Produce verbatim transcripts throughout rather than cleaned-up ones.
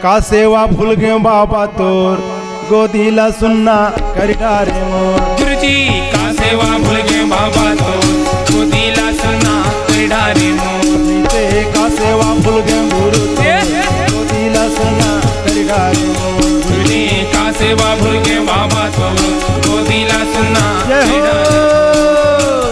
का सेवा भूल गए बाबा तोर, गोदी ला सुन्ना कर डारे मोर। गुरुजी, का सेवा भूल गए बाबा तोर, गोदी ला सुन्ना कर डारे मोर। ते का सेवा भूल गए गुरु तोर, ए? गोदी ला सुन्ना कर डारे मोर। गुरुजी, का सेवा भूल गए बाबा तोर, गोदी ला सुन्ना जय हो। कर डारे मोर।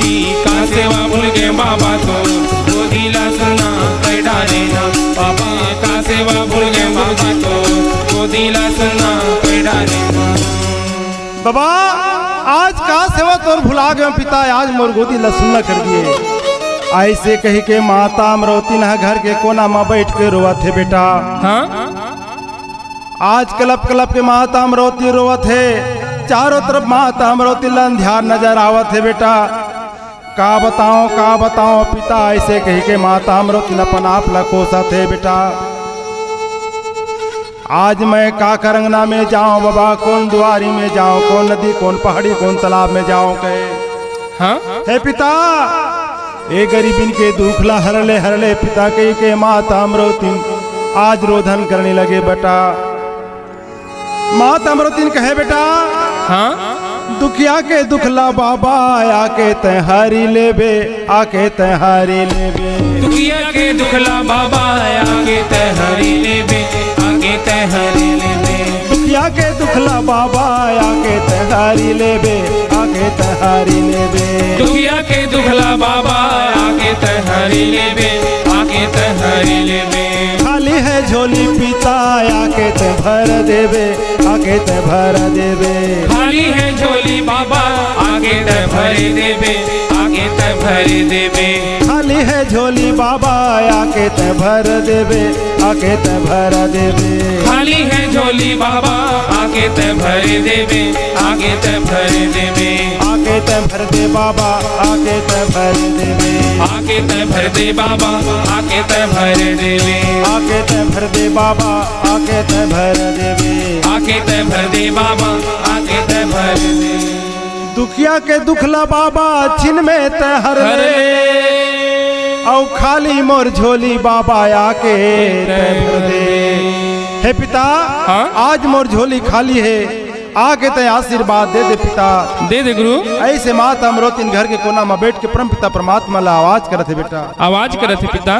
जी का सेवा भूल गए बाबा तो, गोदी ला सुन्ना कर डारे ना। बाबा का सेवा भूल गए बाबा तो, गोदी ला सुन्ना कर डारे ना। बाबा, आज का सेवा तोर भुला गए पिता, आज मोर गोदी ला सुन्ना कर दिए। ऐसे कही के माता अमरौती ना घर के कोना में बैठ के रोवत हे बेटा। हाँ? आज कलप कलप के माता अमरौती रोवत हे, चारों तरफ माता अमरौती ला अंधियार नजर आवत हे बेटा। का बताओ, का बताओ पिता, ऐसे कही के माता अमरौती अपन आप ला कोसत हे बेटा। आज मैं काकर अंगना में जाऊं बाबा, कौन दुआरी में जाऊं, कौन नदी, कौन पहाड़ी, कौन तालाब में जाऊं कहे। हाँ? हे पिता, ए गरीबिन के दुख ला हरले हरले पिता कही के माता अमरौतिन आज रोधन करने लगे बेटा। माता अमरौतिन कहे बेटा, हाँ? दुखिया के दुख ला बाबा आके तैं हारी लेबे, आके तैं हारी लेबे। दुखिया के दुख ला बाबा आके तैं हारी लेबे, आके तैं हारी लेबे। दुखिया के दुख ला बाबा आके तैं हारी लेबे, आके तैं हारी लेबे। दुखिया के दुख ला बाबा आके तैं हारी लेबे, आके तैं हारी लेबे। खाली है झोली पिता आके तैं भर देबे, आके तैं भर देबे। खाली है झोली बाबा आके तैं भर देबे, आके तैं भर देबे। खाली है झोली बाबा आके तैं भर देबे, आके तैं भर देबे। खाली है झोली बाबा आके तैं भर देबे, आके तैं भर देबे। आके तैं भर दे बाबा, आके तैं भर देबे। आके तैं भर दे बाबा, आके तैं भर देबे। आके तैं भर दे बाबा, आके तैं भर देबे। आके तैं भर दे बाबा, आके तैं भर देबे। दुखिया के दुख ला बाबा छिन में तैं हर हर ले। ले। अउ खाली मोर झोली बाबा आके तैं भर दे। हे पिता, हाँ? आज मोर झोली खाली हे, आके तैं आशीर्वाद दे दे पिता। दे दे गुरु। ऐसे माता अमरौतिन घर के कोना में बैठ के परम पिता परमात्मा ला आवाज करत हे बेटा। आवाज करत हे पिता।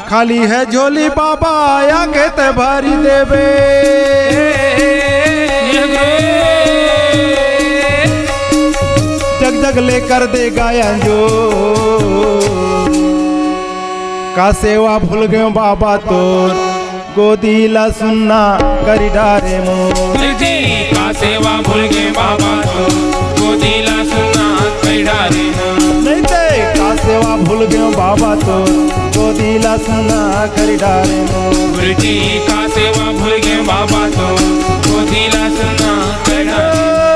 खाली है झोली बाबा आके तैं भरी देबे। जग जग ले कर दे गायन जो। का सेवा भूल गयो बाबा तोर, गोदी ला सुन्ना करी डारे मोर। जी का सेवा भूल गए बाबा तो, गोदी ला सुन्ना करी डारे मोर। नहीं ते का सेवा भूल गयो बाबा तो, गोदी ला सुन्ना करी डारे मोर। गुरुजी का सेवा भूल गए बाबा तो, गोदी ला सुन्ना करी डारे मोर।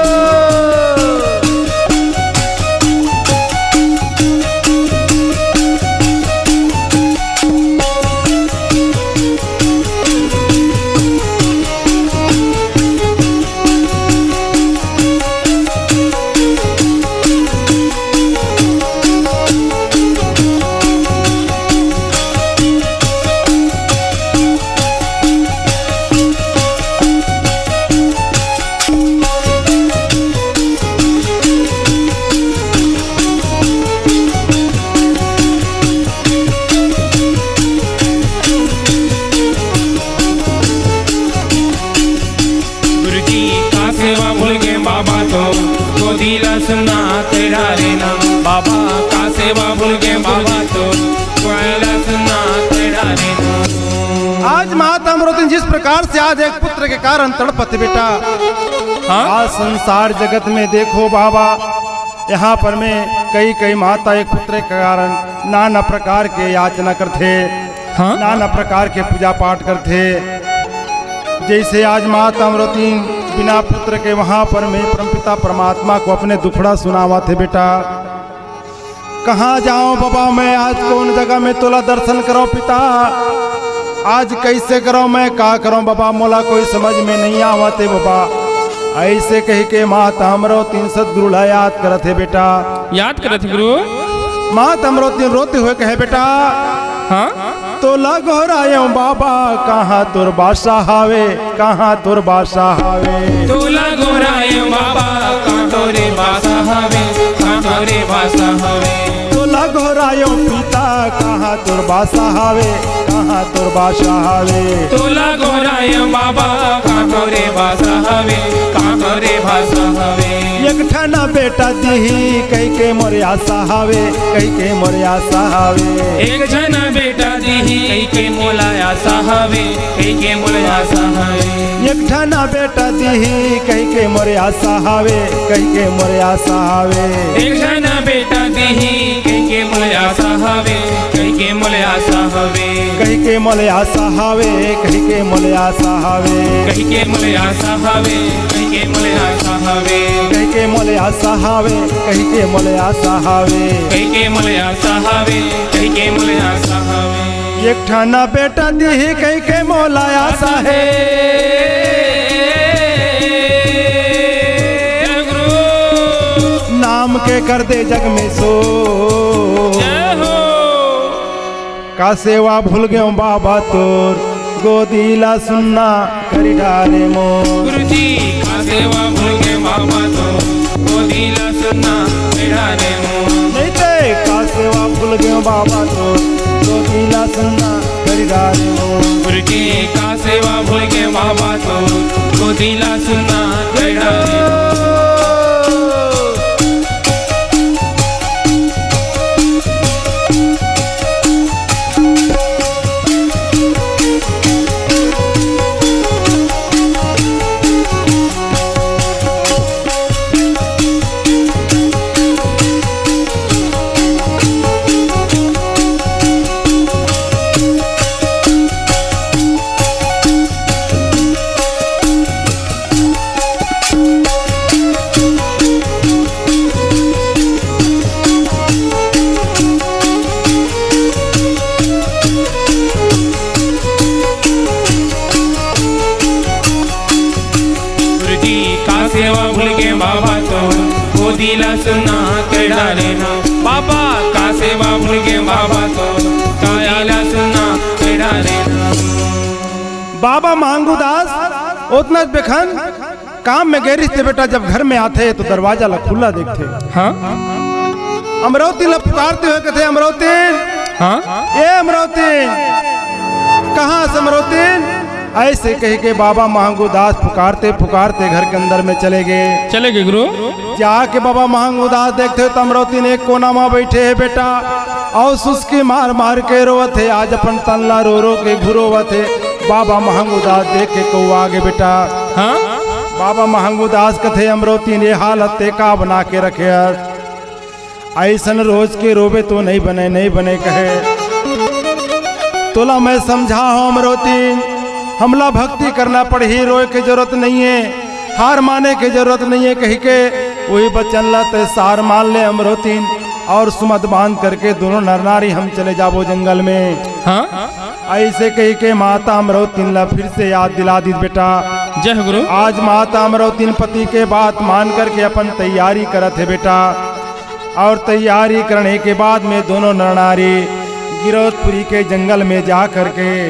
गुरुजी का सेवा भूल गए बाबा तो, गोदी ला सुन्ना करी डारे ना। बाबा का सेवा भूल गए बाबा तो, गोदी ला सुन्ना करी डारे ना। आज माता अमरौतिन जिस प्रकार से आज एक पुत्र के कारण तड़पत बेटा, हाँ? आज संसार जगत में देखो बाबा, यहाँ पर में कई कई माता एक पुत्र के कारण नाना प्रकार के याचना करथे, हाँ? नाना प्रकार के पूजा पाठ करथे। जैसे आज माता अमरौतिन बिना पुत्र के वहां पर में परमपिता परमात्मा को अपने दुखड़ा सुनावत हे, बेटा। कहाँ जाओं बाबा मैं, आज कौन जगह में तोला दर्शन करो पिता, आज कैसे करो मैं, का करो बाबा, मोला कोई समझ में नहीं आवत हे बाबा। ऐसे कह के माता अमरौतिन सतगुरु ला याद करत हे, बेटा। याद करत हे गुरु। माता अमरौतिन रोते हुए कहे, बेटा, हाँ? तोला गोहरायो बाबा, कहाँ तोर बासा हावे, कहाँ तोर बासा हावे। तोला गोहरायो बाबा, कहाँ तोरे बासा हावे, कहाँ तोरे बासा हावे। तोला गोहरायो पिता, कहाँ तोर बासा हावे, कहाँ तोर बासा हावे। तोला गोहरायो बाबा, कहाँ तोरे बासा हावे, कहाँ तोरे बासा हावे। एक ठन बेटा दिही कहि के मोर आसा हावे, कहि के मोर आसा हावे। एक झन बेटा दिही कहि के मोला आसा हावे, कहि के मोला आसा हावे। एक ठन बेटा दिही कहि के मोर आसा हावे, कहि के मोर आसा हावे। एक झन बेटा दिही कहि के मोला आसा हावे, कहि के मोला आसा हावे। कहि के मोला आसा हावे, कहि के मोला आसा हावे। कहि के मोला आसा हावे, कहि के मोला आसा हावे। कहि के मोला आसा हावे, कहि के मोला आसा हावे। कहि के मोला आसा हावे, कहि के मोला आसा हावे। एक ठन बेटा दिही कहि के मोला आसा हे। जय गुरु। नाम के कर दे जग में सो। जय हो। का सेवा भूल गेंव बाबा तोर, गोदी ला सुन्ना करि डारे मोर। गुरुजी, का सेवा भूल गेंव बाबा तोर, गोदी ला सुन्ना करि डारे मोर। नहीं ते का सेवा भूल गेंव बाबा तोर, गोदी ला सुन्ना करि डारे मोर। गुरुजी, का सेवा भूल गेंव बाबा तोर, गोदी ला सुन्ना करि डारे मोर। गुरुजी, का सेवा भूल गेंव बाबा तोर, गोदी ला सुन्ना करि डारे ना। बाबा, का सेवा भूल गेंव बाबा तोर, गोदी ला सुन्ना करि डारे ना। बाबा महंगू दास ओतना बेखन काम में गे रहिस ते बेटा, जब घर में आथे तो दरवाजा ला खुला देखथे। हाँ? अमरौतिन ला पुकारते हुए कथे, "अमरौतिन, हाँ? ए अमरौतिन, कहाँ हस अमरौतिन?" ऐसे कहि के बाबा महंगू दास पुकारते पुकारते घर के अंदर में चले गे। चले गे गुरु। जाके बाबा महंगू दास देखथे त अमरौतिन एक कोना में बइठे हे बेटा, अउ सुस्की मार मार के रोवत हे। आज अपन तन ला रो रो के घुरोवत हे। बाबा महंगू दास देख के कउवा गे बेटा। हाँ? बाबा महंगू दास कथे, "अमरौतिन, ये हालत ते का बना के रखे हस? अइसन रोज के रोबे तो नहीं बने, नहीं बने," कहे। "तोला मैं समझाहूं अमरौतिन, हमला भक्ति करना पड़ही, रोए के जरूरत नहीं हे, हार माने के जरूरत नहीं हे," कहि के वही बचन ला ते सार मान ले अमरौतिन, अउ सुमत बांध करके दोनों नर नारी हम चले जाबो जंगल में। हाँ? ऐसे कहि के माता अमरौतिन ला फिर से याद दिला दिस बेटा। जय हो गुरु। आज माता अमरौतिन पति के बात मान करके अपन तैयारी करत हे बेटा, अउ तैयारी करने के बाद में दोनों नर नारी गिरौदपुरी के जंगल में जा करके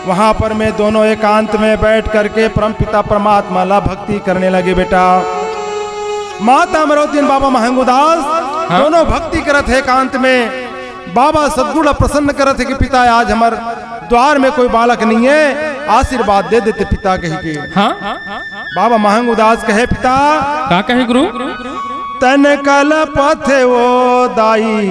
वहां पर में दोनों एकांत में बैठ करके परमपिता परमात्मा ला भक्ति करने लगे बेटा। माता अमरौतिन बाबा महंगू दास हाँ। दोनों भक्ति करत हे एकांत में। बाबा सतगुरु ला प्रसन्न करत हे कि पिता, आज हमर द्वार में कोई बालक नहीं हे, आशीर्वाद दे देते पिता कहि के। हाँ? बाबा महंगू दास कहे, पिता। का कहे गुरु? तन कलपत हे ओ दाई।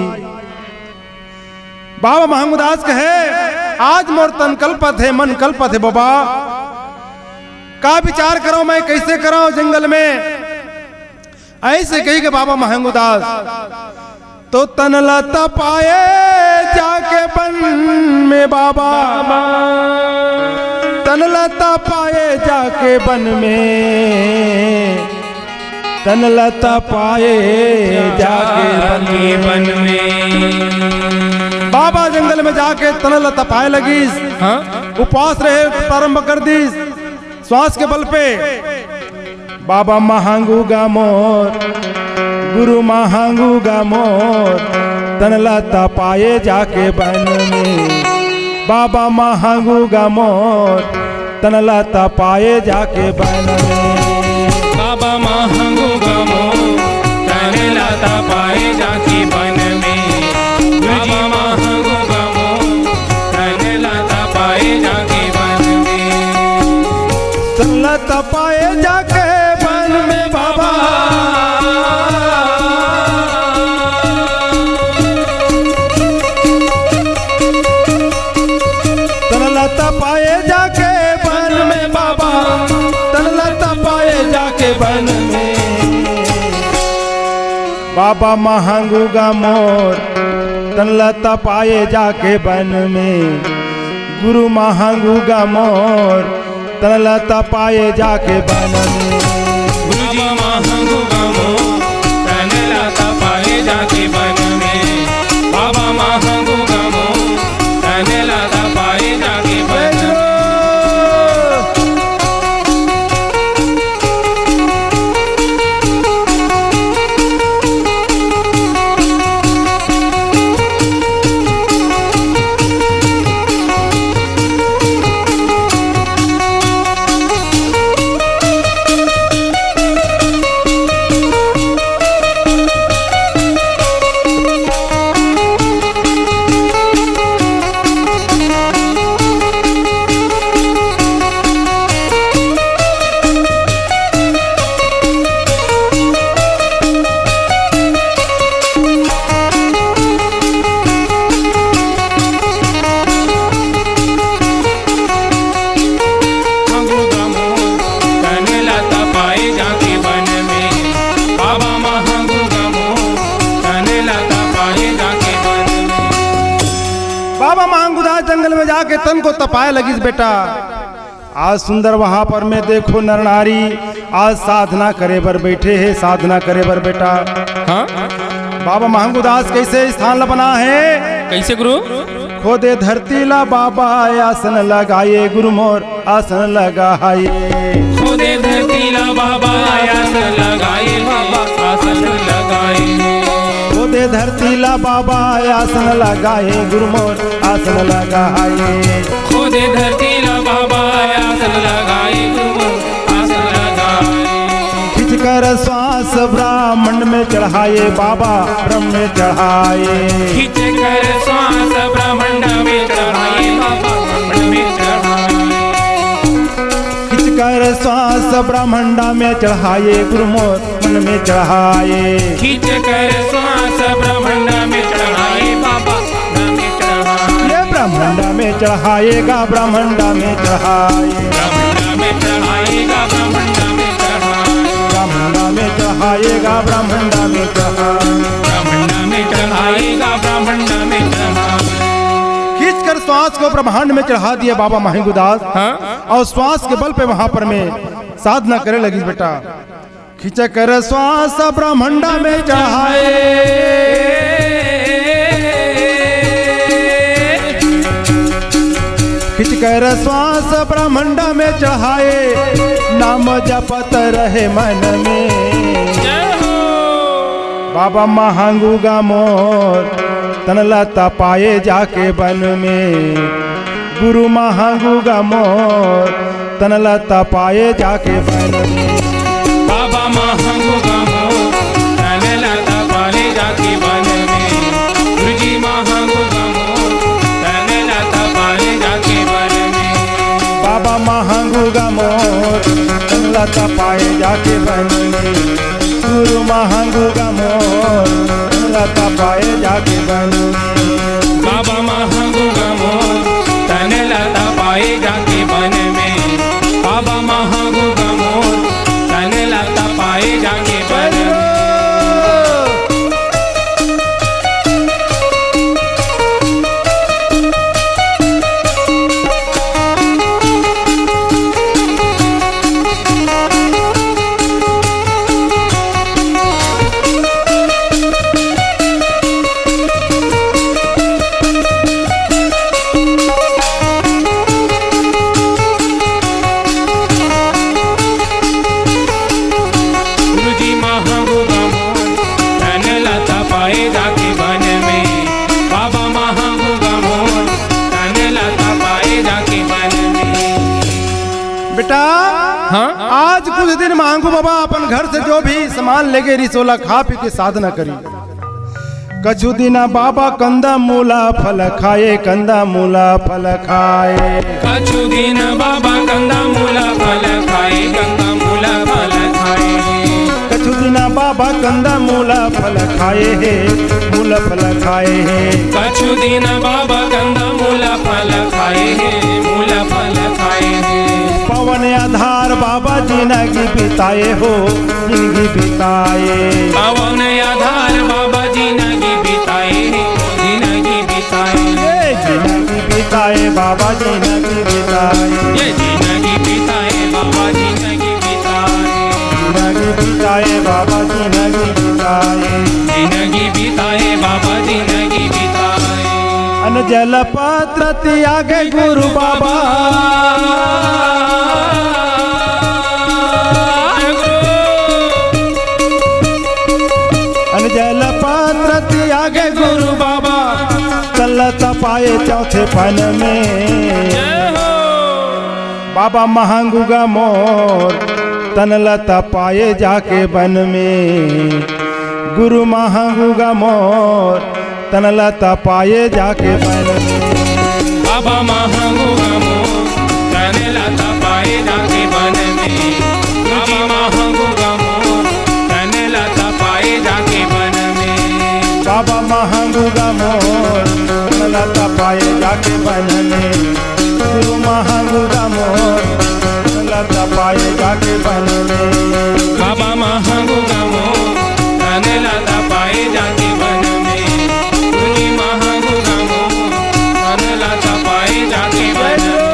बाबा महंगू दास कहे, आज मोर तन कलपत हे, मन कलपत हे बाबा। का विचार करंव मैं, कइसे करंव जंगल में? ऐसे कहि के बाबा महंगू दास तो तन ला तपाए जाके बन में बाबा, तन ला तपाए जाके बन में, तन ला तपाए जाके बन में। बाबा जंगल में जाके तन ला तपाए लगिस। हाँ? उपास रहे प्रारंभ कर दिस। श्वास के बल पे बाबा महांगू गा मोर, गुरु महांगू गा मोर, तन ला तपाए जाके बन में। बाबा महांगू गा मोर, तन ला तपाए जाके बन में। बाबा महांगू गा मोर, तन ला तपाए जाके बन में। बाबा महांगू गा मोर, तन ला तपाए जाके बन में। तन ला तपाए जाके बन में बाबा। तन ला तपाए जाके बन में बाबा, तन ला तपाए जाके बन में। बाबा महांगू गा मोर, तन ला तपाए जाके बन में। गुरु महांगू गा मोर, तन ला तपाए जाके बन में। गुरुजी महांगू गा मोर, तन ला तपाए जाके बन में। बाबा महांगू गा मोर, तन ला तपाए जाके बन में। बाबा मांगुदास जंगल में जाके तन को तपाए लगिस बेटा। आज सुंदर वहां पर में देखो नर नारी आज साधना करे बर बैठे हे, साधना करे बर बेटा। हाँ? बाबा महंगुदास कैसे स्थान ला बना हे? कैसे गुरु? खोदे धरती ला बाबा आसन लगाए गुरु मोर, आसन लगाए। खोदे धरती ला बाबा आसन लगाए, आसन लगाए। खोदे धरती ला बाबा आसन लगाए गुरु मोर, आसन लगाए। खोदे धरती ला बाबा आसन लगाए, आसन लगाए। खींच कर श्वास ब्रह्मांड में चढ़ाए बाबा, ब्रह्म में चढ़ाए। खींच कर श्वास ब्रह्मांड में चढ़ाए बाबा, ब्रह्मांड में चढ़ाए। खींच कर श्वास ब्रह्मांड में चढ़ाए गुरु मोर, मन में चढ़ाए। खींच कर श्वास ब्रह्मांड में चढ़ाए बाबा, ब्रह्मांड में चढ़ाए। ये ब्रह्मांड में चढ़ाएगा, ब्रह्मांड में चढ़ाए। ब्रह्मांड में चढ़ाएगा, ब्रह्मांड में चढ़ाए। ब्रह्मांड में चढ़ाएगा, ब्रह्मांड में चढ़ाए। ब्रह्मांड में चढ़ाएगा, ब्रह्मांड में चढ़ाए। खींच कर श्वास को ब्रह्मांड में चढ़ा दिया बाबा महंगुदास। हाँ? और श्वास के बल पे वहां पर में साधना करे लगिस बेटा। खींच कर श्वास ब्रह्मांड में चढ़ाए। खींच कर श्वास ब्रह्मांड में चढ़ाए, नाम जपत रहे मन में। जय हो। बाबा महंगू गा मोर, तन ला तपाए जाके बन में। गुरु महंगू गा मोर, तन ला तपाए जाके बन में। बाबा महंगू गा मोर, तन ला तपाए जाके बन में। गुरुजी महंगू गा मोर, तन ला तपाए जाके बन में। बाबा महंगू गा मोर, तन ला तपाए जाके बन में। गुरु महंगू गा मोर, तन ला तपाए जाके बन में। बाबा महंगू गा मोर, तन ला तपाए जाके बन में। बाबा महंगू गा मोर, तन ला तपाए जाके बन में। आज कुछ दिन मांगू बाबा अपन घर से जो भी सामान लेगे रिस ओला खा पी के साधना करी। कछु दिना बाबा कंदा मूला फल खाए, कंदा मूला फल खाए। कछु दिन बाबा कंदा मूला फल खाए, कंदा मूला फल खाए। कछु दिना बाबा कंदा मूला फल खाए हे, मूला फल खाए हे। कछु दिन बाबा कंदा मूला फल खाए हे, मूला फल खाए हे। पावन आधार बाबा जिनगी बिताए हो, जिनगी बिताए। पावन आधार बाबा जिनगी बिताए, जिनगी बिताए। ए, जिनगी बिताए बाबा जिनगी बिताए। ये जिनगी बिताए बाबा जिनगी बिताए। जिनगी बिताए बाबा जिनगी बिताए। जिनगी बिताए बाबा जिनगी बिताए। अन जल पत्र त्यागे गुरु बाबा। अन जल पत्र त्यागे गुरु बाबा, तन ल तपाए चौथे पन में। जय हो। बाबा महंगू गा मोर, तन ल तपाए जाके बन में। गुरु महंगू गा मोर, तन ल तपाए जाके बन में। बाबा महंगू गा मोर, तन ल तपाए जाके बन में। बाबा महंगू गा मोर, तन ल तपाए जाके बन में। बाबा महंगू गा मोर, तन ल तपाए जाके बन में। गुरु महंगू गा मोर, तन ल तपाए जाके बन में। बाबा महंगू गा मोर, तन ल तपाए जाके बन में। गुरु महंगू गा मोर, तन ल तपाए जाके बन में।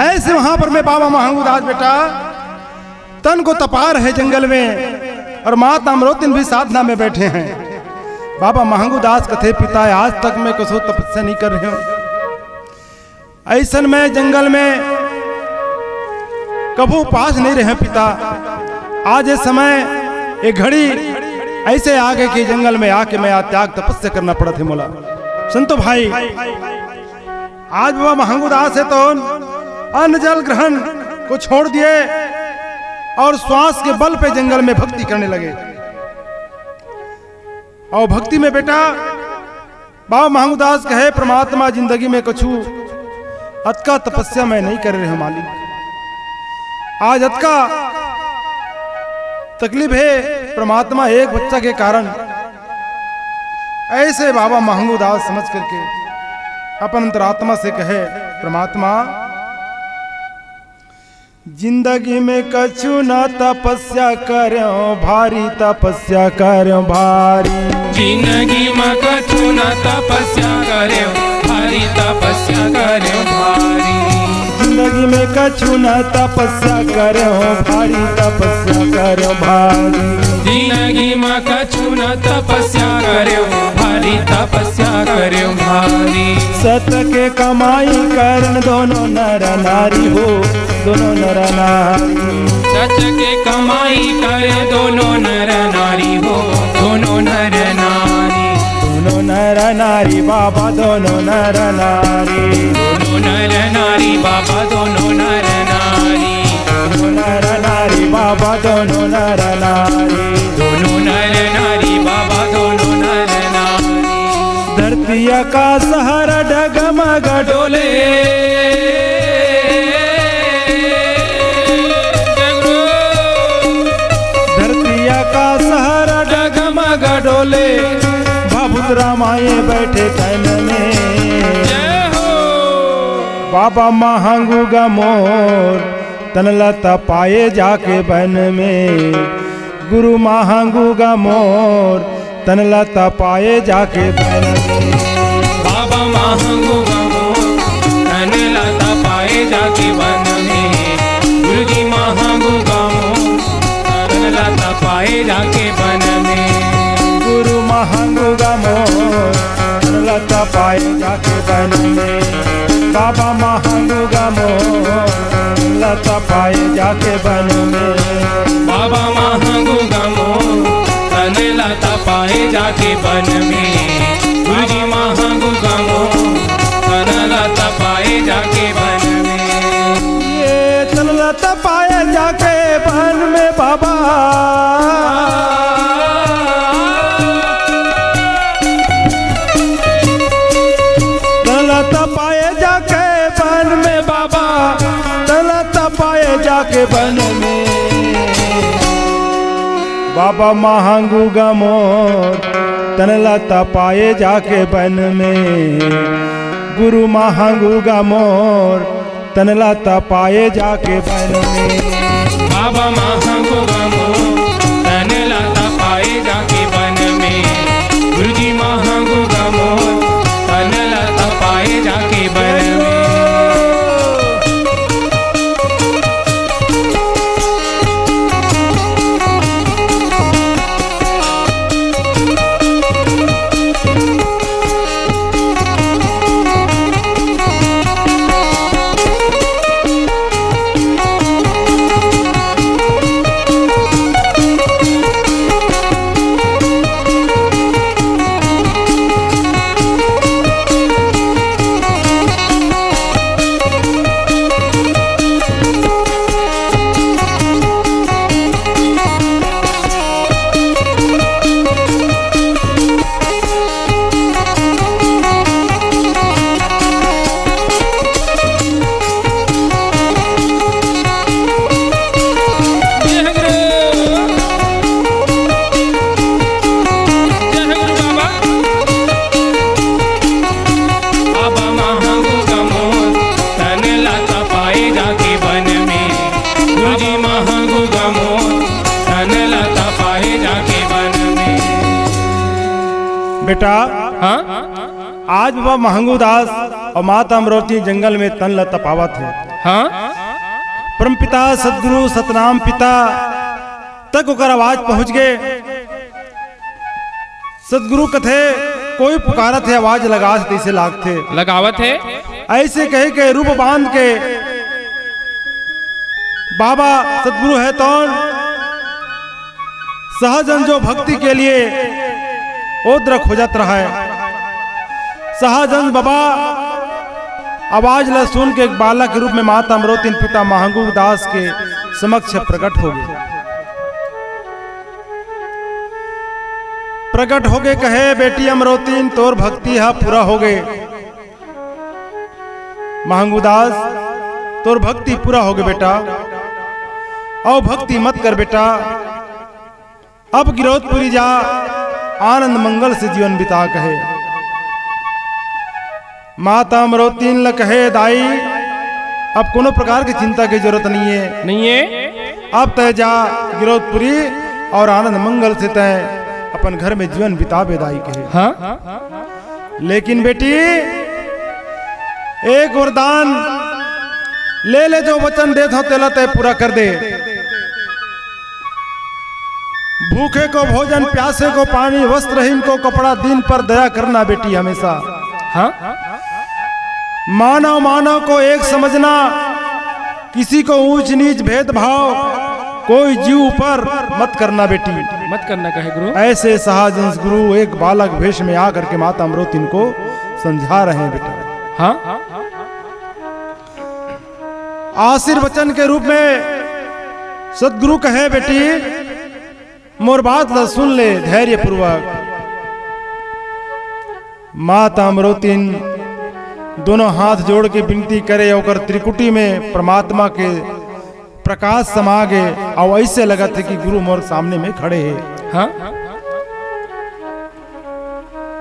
ऐसे वहां पर में बाबा महंगू दास बेटा तन को तपा रहे जंगल में, और माता अमरोतिन भी साधना में बैठे हैं। बाबा महंगू दास कथे, पिता, आज तक मैं कसो तपस्या नहीं कर रहे हूं। ऐसन में जंगल में कभू उपास नहीं रहे पिता। आज ये समय, ये घड़ी ऐसे आगे कि जंगल में आके मैं आज त्याग तपस्या करना पड़त हे मोला। संतो भाई, आज बाबा महंगू दास हे तो अन्न जल ग्रहण को छोड़ दिए और श्वास के बल पे जंगल में भक्ति करने लगे। और भक्ति में बेटा बाबा महंगू दास कहे, परमात्मा, जिंदगी में कछु अतका तपस्या मैं नहीं करे रहेंव मालिक। आज अतका तकलीफ हे परमात्मा, एक बच्चा के कारण। ऐसे बाबा महंगू दास समझ करके अपन अंतरात्मा से कहे, परमात्मा, जिंदगी में कछु न तपस्या करेंव, भारी तपस्या करेंव भारी। जिंदगी में कछु न तपस्या करेंव, भारी तपस्या करेंव भारी। जिंदगी में कछु न तपस्या करेंव, भारी तपस्या करेंव भारी। जिंदगी में कछु न तपस्या करेंव, भारी तपस्या करेंव भारी। सत के कमाई करन दोनों नर नारी हो, दोनों नर नारी। सत के कमाई करे दोनों नर नारी हो, दोनों नर नारी। दोनों नर नारी बाबा, दोनों नर नारी। दोनों नर नारी बाबा, दोनों नर नारी। दोनों नर नारी बाबा, दोनों नर नारी। दोनों नर नारी बाबा, दोनों नर नारी। धरती आकाश ह रामाए बैठे तन में। जय हो। बाबा महंगू गा मोर, तन ल तपाए जाके बन में। गुरु महंगू गा मोर, तन ल तपाए जाके बन में। बाबा महंगू गा मोर, तन ल तपाए जाके बन में। गुरुजी महंगू गा मोर, तन ल तपाए जाके बन में। गुरु महंगू गा मोर, तन ल तपाए जाके बन में। बाबा महंगू गा मोर, तन ल तपाए जाके बन में। बाबा महंगू गा मोर, तन ल तपाए जाके बन में। गुरुजी महंगू गा मोर, तन ल तपाए जाके बन में। ये तन ल तपाए जाके बन में बाबा। तन ल तपाए जाके बन में बाबा, तन ल तपाए जाके बन में। बाबा महंगू गा मोर, तन ल तपाए जाके बन में। गुरु महंगू गा मोर, तन ल तपाए जाके बन में। बाबा महंगू गा मोर, तन ल तपाए जाके बन में। गुरुजी महंगू गा मोर, तन ल तपाए जाके बन में। बाबा महंगू गा मोर, तन ल तपाए जाके बन में। गुरुजी महंगू गा मोर, तन ल तपाए जाके बन में। बेटा, हाँ? आज बाबा महंगू दास अउ माता अमरौती जंगल में तन ल तपावत हे। हाँ? परमपिता सतगुरु सतनाम पिता तक ओकर आवाज पहुंच गे। सतगुरु कथे, कोई पुकारत हे, आवाज लगात हे, तइसे लागथे। लगावत हे। अइसे कहे के रूप बांध के बाबा सतगुरु हे तौन सहजन जो भक्ति के लिए ओद्र खोजत रहय। सहजन बाबा आवाज ल सुन के एक बालक के रूप में माता अमरौतिन पिता महंगू दास के समक्ष प्रकट हो गे। प्रकट होके कहे, "बेटी अमरौतिन, तोर भक्ति ह पूरा होगे। महंगू दास, तोर भक्ति पूरा होगे बेटा। अउ भक्ति मत कर बेटा। अब गिरौदपुरी जा, आनंद मंगल से जीवन बिता," कहे। माता अमरौतिन ल कहे, "दाई, अब कोनो प्रकार के चिंता के जरूरत नइ हे। नइ हे। अब तैं जा गिरौदपुरी अउ आनंद मंगल से तैं अपन घर में जीवन बिताबे दाई," कहे। हाँ? लेकिन बेटी, एक वरदान ले ले, जो वचन देत हंव, तेला तैं पूरा कर दे। भूखे को भोजन, प्यासे को पानी, वस्त्रहीन को कपड़ा, दीन पर दया करना बेटी हमेशा। हाँ? मानव मानव को एक समझना, किसी को ऊंच नीच भेदभाव, कोई जीव ऊपर मत करना बेटी। मत करना कहे गुरु। ऐसे सहजंस गुरु एक बालक भेष में आकर के माता अमरौतिन को समझा रहे हैं बेटा। हाँ? आशीर्वचन के रूप में सतगुरु कहे, "बेटी, मोर बात ला सुन ले धैर्य पूर्वक।" माता अमरौतिन दोनों हाथ जोड़ के विनती करे, ओकर त्रिकुटी में परमात्मा के प्रकाश समा गे, अउ अइसे लगत हे कि गुरु मोर सामने में खड़े हे। हाँ?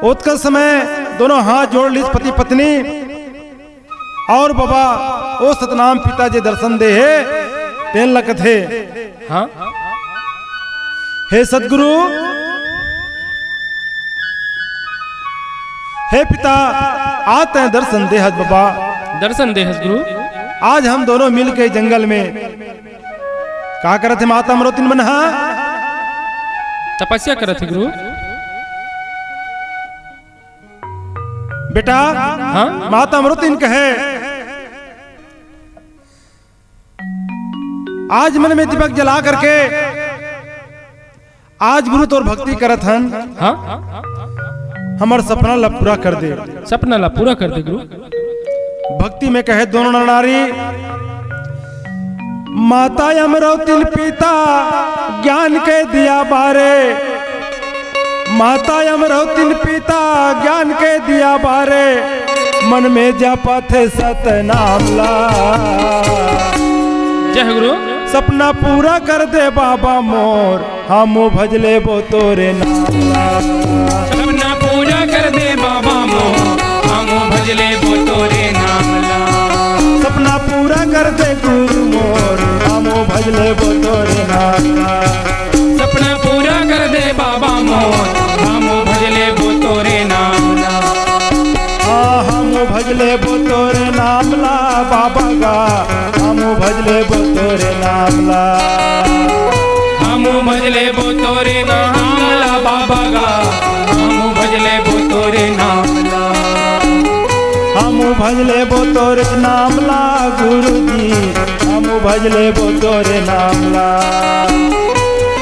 ओतका समय दोनों हाथ जोड़ लिस पति पत्नी। और बाबा, ओ सतनाम पिता जे दर्शन दे हे, तेन ल कथे। हाँ? हे सतगुरु, हे पिता, आज तैं दर्शन दे हस बाबा। दर्शन दे हस गुरु। आज हम दोनों मिल के जंगल में का करत हे माता अमरौतिन मन हा? तपस्या करत हे गुरु। बेटा, हाँ? माता अमरौतिन कहे, आज मन में दीपक जला करके आज गुरु तोर भक्ति करत हन। हाँ? हमर सपना ला पूरा कर दे। सपना ला पूरा कर दे गुरु। भक्ति में कहे दोनों नर नारी, माता अमरौतिन पिता ज्ञान के दिया बारे। माता अमरौतिन पिता ज्ञान के दिया बारे, मन में जपत हे सतनाम ला। जय हो गुरु। सपना पूरा कर दे बाबा मोर, हमू भज लेबो तोरे नाम ला। सपना पूरा कर दे बाबा मोर, हमू भज लेबो तोरे नाम ला। सपना पूरा कर दे गुरु मोर, हमू भज लेबो तोरे नाम ला। सपना पूरा कर दे बाबा मोर, हमू भज लेबो तोरे नाम ला। हाँ, हमू भज लेबो तोरे नाम ला बाबा गा, हमू भज लेबो तोरे नाम ला। हमू भज लेबो तोरे नाम ला बाबा गा, हमू भज लेबो तोरे नाम ला। हमू भज लेबो तोरे नाम ला गुरुजी, हमू भज लेबो तोरे नाम ला।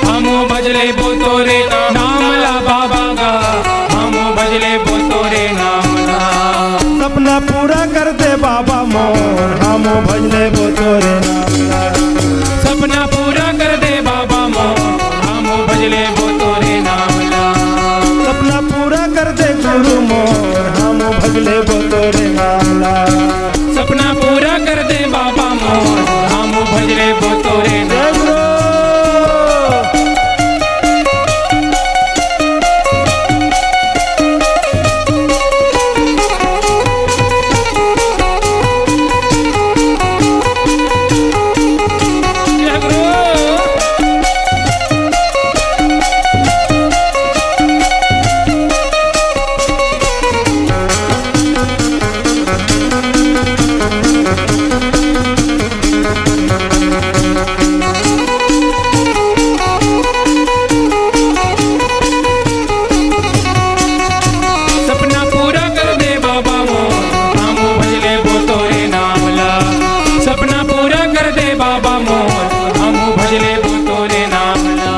हमू भज लेबो तोरे नाम ला बाबा गा, हमू भज लेबो तोरे नाम ला। सपना पूरा कर दे बाबा मोर, हमू भज लेबो तोरे नाम ला। सपना पूरा कर दे बाबा मोर, हमू भज लेबो तोरे नाम ला। सपना पूरा कर दे गुरु मोर, हमू भज लेबो तोरे नाम ला। सपना पूरा कर दे बाबा मोर, हमू भज लेबो तोरे नाम। जय गुरु। सपना पूरा कर दे बाबा मोर, हमू भज लेबो तोरे नाम ला। सपना पूरा कर दे बाबा मोर, हमू भज लेबो तोरे नाम ला।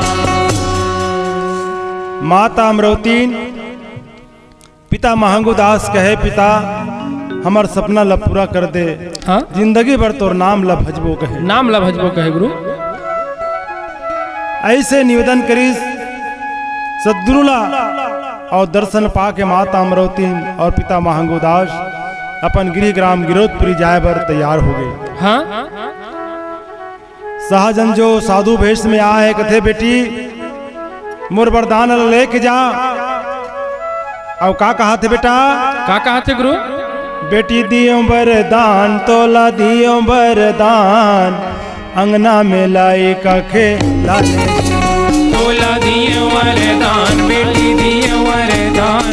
माता अमरौतिन पिता महंगू दास कहे, पिता, हमर सपना ला पूरा कर दे। हाँ? जिंदगी भर तोर नाम ला भजबो कहे। नाम ला भजबो कहे गुरु। ऐसे निवेदन करिस सतगुरु ला, और दर्शन पाके माता अमरौतिन और पिता महंगू दास अपन गृह ग्राम गिरौदपुरी जाए बर तैयार हो गे। हाँ? सहजन जो साधु भेष में आए हे, कथे, "बेटी, मोर वरदान ल लेके जा।" अउ का कहाथे बेटा? का कहाथे गुरु? "बेटी दियो वरदान, तोला दियो वरदान, अंगना में लइका खेला ले।" तोला दियो वरदान, बेटी दियो वरदान,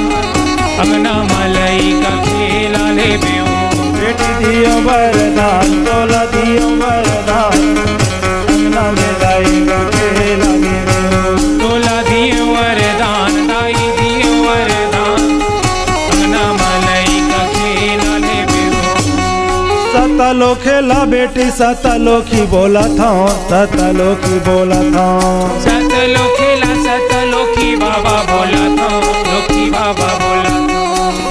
अंगना में लइका खेला लेबे ओ। बेटी दियो वरदान, तोला दियो वरदान, अंगना में लइका खेला लेबे ओ। तोला दियो वरदान, दाई दियो वरदान, अंगना में लइका खेला लेबे ओ। सतलोखी ला बेटी सतलोखी बोलत हँव, सतलोखी बोलत हँव। सतलोखी ला सतलोखी बाबा बोलत हँव, लोखी बाबा बोलत हँव।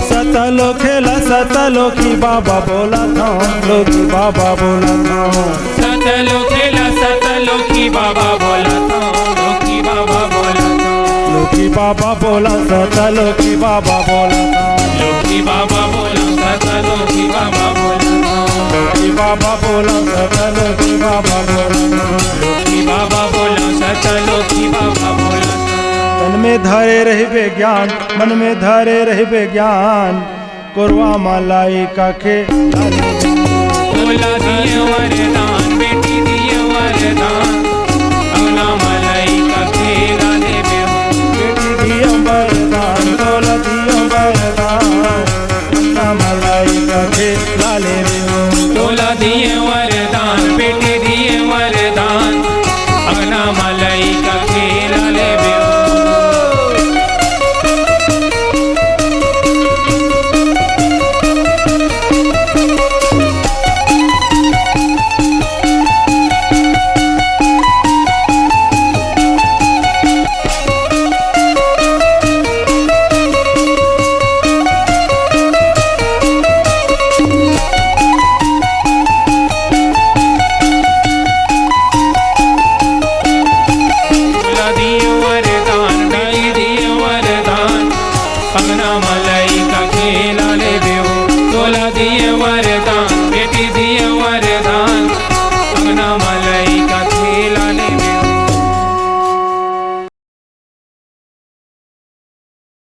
सतलोखी ला सतलोखी बाबा बोलत हँव, लोखी बाबा बोलत हँव। सतलोखी ला सतलोखी बाबा बोलत हँव, लोखी बाबा बोलत हँव। लोखी बाबा बोलत हँव, सतलोखी बाबा बोलत हँव। लोखी बाबा बोलत हँव, सतलोखी बाबा बोलत हँव। लोखी बाबा बोलत हँव, सतलोखी बाबा बोलत हँव। लोखी बाबा बोलत हँव, सतलोखी बाबा बोलत हँव। तन में धरे रहिबे ज्ञान, मन में धरे रहिबे ज्ञान, कोरवा म लाई का के। बोला दिए वरदान।